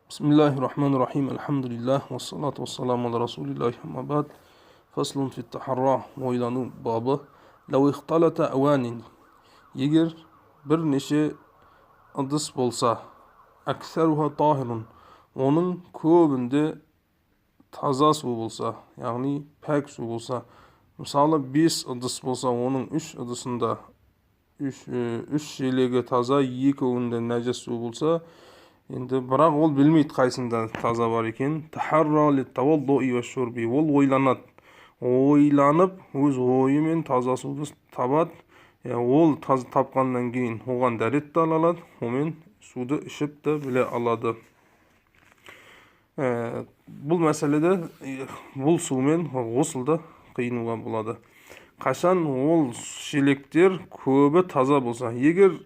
Бисмиллахи рахмани рахим. Альхамдулиллах, уассалату уассаламу аля расулиллахи, амма бад. Фаслун фит тахарра, ойлану бабы. Лау ихталата ауанин. Егер бірнеше ыдыс болса, аксаруха тахирун. Оның көбінде таза су болса, яғни пәк су болса, мысалы, бес ыдыс болса, оның үш ыдысында үш шелегі таза, екеуінде нәжіс су болса, енді бірақ ол білмейді қайсында таза бар екенін. Ол ойланады, ойланып өз ойымен таза суды табады. Ол тапқаннан кейін оған дәрет те ала алады, онымен суды ішіп те біле алады. Бұл мәселеде бұл сумен ғұсыл да қиынуға болады. Қашан ол шелектер көбі таза болса, егер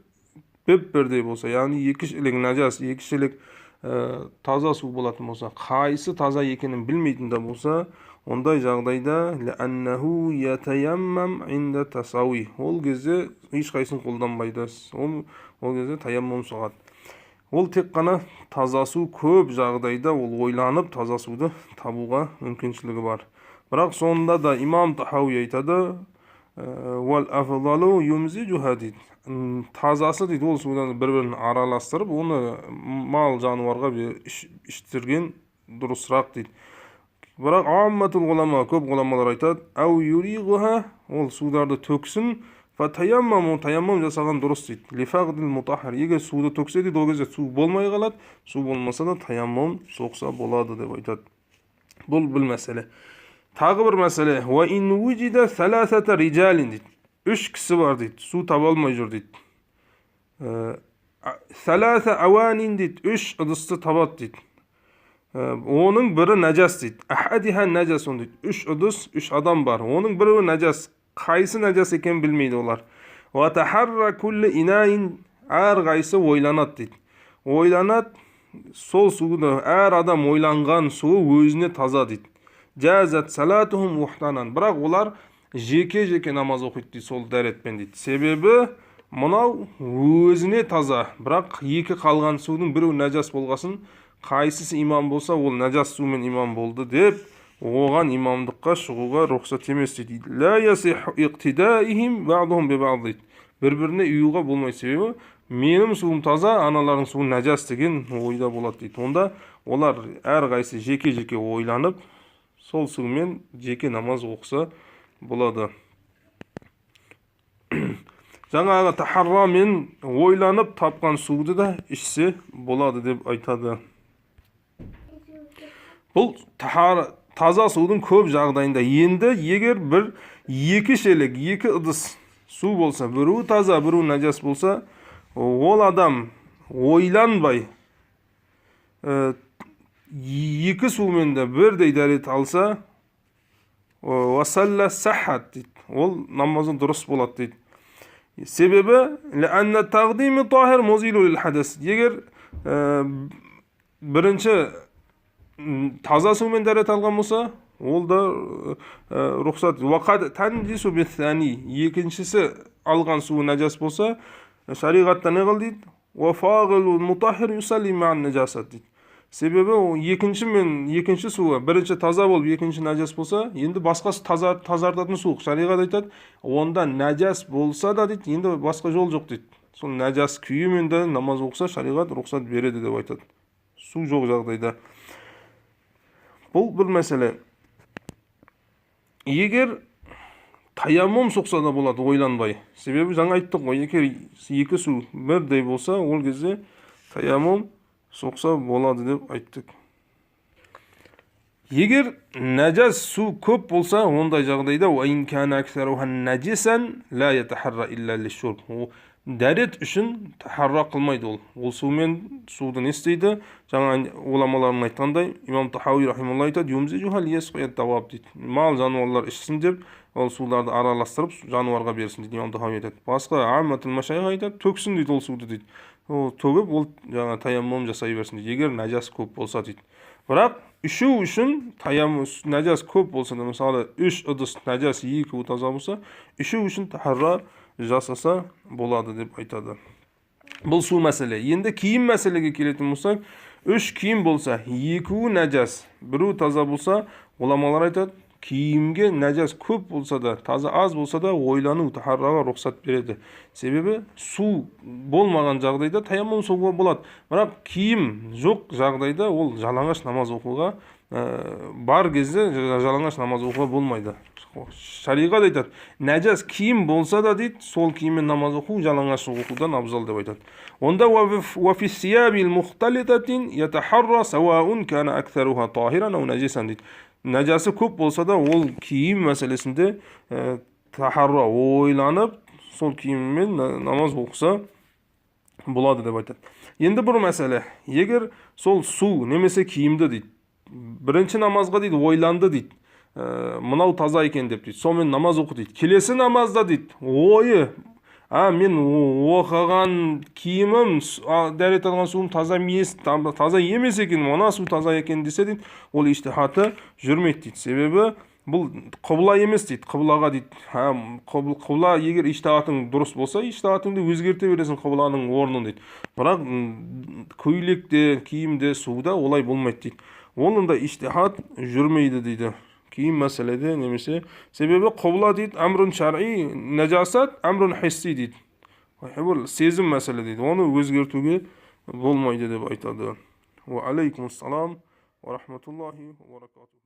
біп бірдей болса, яғни екі шелек нәжас, екі шелек таза су болатын болса, қайсы таза екенін білмейтін де болса, ондай жағдайда ол кезде ешқайсысын қолданбайды, ол кезде таяммум соғады. Ол тек қана таза су көп жағдайда ол ойланып таза суды табуға мүмкіншілігі бар. Бірақ сонда да имам Тахауи айтады, дейді, тазасы дейді, ол судан бір бірін араластырып, оны мал жануарға іштірген дұрысырақ дейді. Бірақ амматул ғұлама, көп ғұламалар айтады, әу юригуха, ол сударды төксін, фатаяммаму, таяммум жасаған дұрыс дейді. Лифағдил мутаххар, егер суды төксе дейді, ол кезде су болмай қалады, су болмаса да таяммум соқса болады деп айтады. Бұл бір мәселе. Тағы бір мәселе, уа ин вуджида саласата риджалин дейді. Үш кісі бар дейді, су таба алмай жүр дейді. Саласа ауанин дейді, үш ыдысты табады дейді. Оның бірі нәжас дейді. Ахадиха нәжасун дейді. Үш ыдыс, үш адам бар. Оның біреуі нәжас. Қайсы нәжас екенін білмейді олар. Уа тахарра кулли инаин, әрқайсы ойланады дейді. Ойланады, сол суды әр адам ойланған суы өзіне таза дейді. Жазат салатухум ухтанан. Бірақ олар жеке-жеке намаз оқиды дейді сол дәретпен дейді. Себебі мынау өзіне таза, бірақ екі қалған судың біреуі нәжас болғасын, қайсысы имам болса, ол нәжас сумен имам болды деп, оған имамдыққа шығуға рұқсат емес дейді. Ла ясиху иқтидаихим бa'духум би бa'д дейді. Бір-біріне ұюға болмайды, себебі менің суым таза, аналардың суы нәжас деген ойда болады дейді. Онда олар әрқайсысы жеке-жеке ойланып, сол сумен жеке намаз оқыса болады. Жаңағы тахаррамен ойланып тапқан суды да ішсе болады деп айтады. Бұл таза судың көп жағдайында. Енді егер бір екі шелек, екі ыдыс су болса, біреуі таза, біреуі нәжас болса, ол адам ойланбай екі сумен де бірдей дәрет алса, уасалла сахат дейді, ол намазы дұрыс болады дейді. Себебі ләанна тағдими тахир музилу лил хадас. Егер бірінші таза сумен дәрет алған болса, ол да рұқсат. Уақад танжису биссани, екіншісі алған суы нәжас болса, шариғатта не қыл дейді? Уа фағилу мутаххир юсалли ма'ан нәжасат дейді. Себебі ол екінші мен екінші суы бірінші таза болып, екінші нәжас болса, енді басқа таза, тазартатын су шариғат айтады, онда нәжас болса да дейді, енді басқа жол жоқ дейді. Сол нәжас күйімен де намаз оқыса, шариғат рұқсат береді деп айтады. Су жоқ жағдайда. Бұл бір мәселе. Егер таяммум соқса да болады ойланбай. Себебі жаңа айттық қой, егер екі су бірдей болса, ол кезде таяммум соқса болады деп айттық. Егер нәжас су көп болса, ондай жағдайда уа ин кана аксаруха нәжисан ла ятахарра илля лишшурб. Дәрет үшін тахарра қылмайды ол. Ол сумен суды не істейді? Жаңа ғұламалардың айтқандай, имам Тахауи рахималла айтады, юмзижуха лиясқия дауаб дейді. Мал жануарлар ішсін деп, ол суларды араластырып жануарға берсін дейді, имам Тахауи айтады. Басқа амматул машайх айтады, төксін дейді ол суды дейді. Ол төгіп, ол жаңа таяммум жасай берсін дейді. Егер нәжас көп болса дейді. Бірақ ішу үшін таяммум нәжас көп болса да, мысалы, үш ыдыс нәжас, екеуі таза болса, ішу үшін тахарра жасаса болады деп айтады. Бұл су мәселе. Енді киім мәселеге келетін болсақ, Үш киім болса, екеуі нәжас, біреуі таза болса, ғұламалар айтады, киімге нәжас көп болса да, таза аз болса да, ойлану, тахарраға рұқсат береді. Себебі су болмаған жағдайда таяммум соғуға болады. Бірақ киім жоқ жағдайда ол жалаңаш намаз оқуға, бар кезде жалаңаш намаз оқуға болмайды. Шариғат айтады, нәжас киім болса да дейді, сол киіммен намаз оқу жалаңаш оқудан абзал деп айтады. Онда дейді. Нәжасы көп болса да, ол киім мәселесінде тахарра ойланып, сол киіммен намаз оқыса болады деп айтады. Енді бір мәселе, егер сол су немесе киімді дейді, бірінші намазға дейді ойланды дейді, мынау таза екен деп дейді, сонымен намаз оқы дейді. Келесі намазда дейді, ойы, мен оқыған киімім, дәрет алған суым таза емес, таза емес екен, мына су таза екен десе дейді, ол ижтихаты жүрмейді дейді. Себебі бұл құбыла емес дейді, құбылаға дейді, құбыла егер ижтихатың дұрыс болса, ижтихатыңды өзгерте бересің құбыланың орнын дейді. Бірақ көйлекте, киімде, суда олай болмайды дейді. Онында ижтихат жүрмейді дейді. Киім мәселеде немесе, себебі құбыла дейді әмрун шар'i, нәжасат әмрун хисси дейді. Бұл сезім мәселе дейді. Оны өзгертуге болмайды деп айтады. Уа алейкумассалам уа рахматуллахи уа баракатух.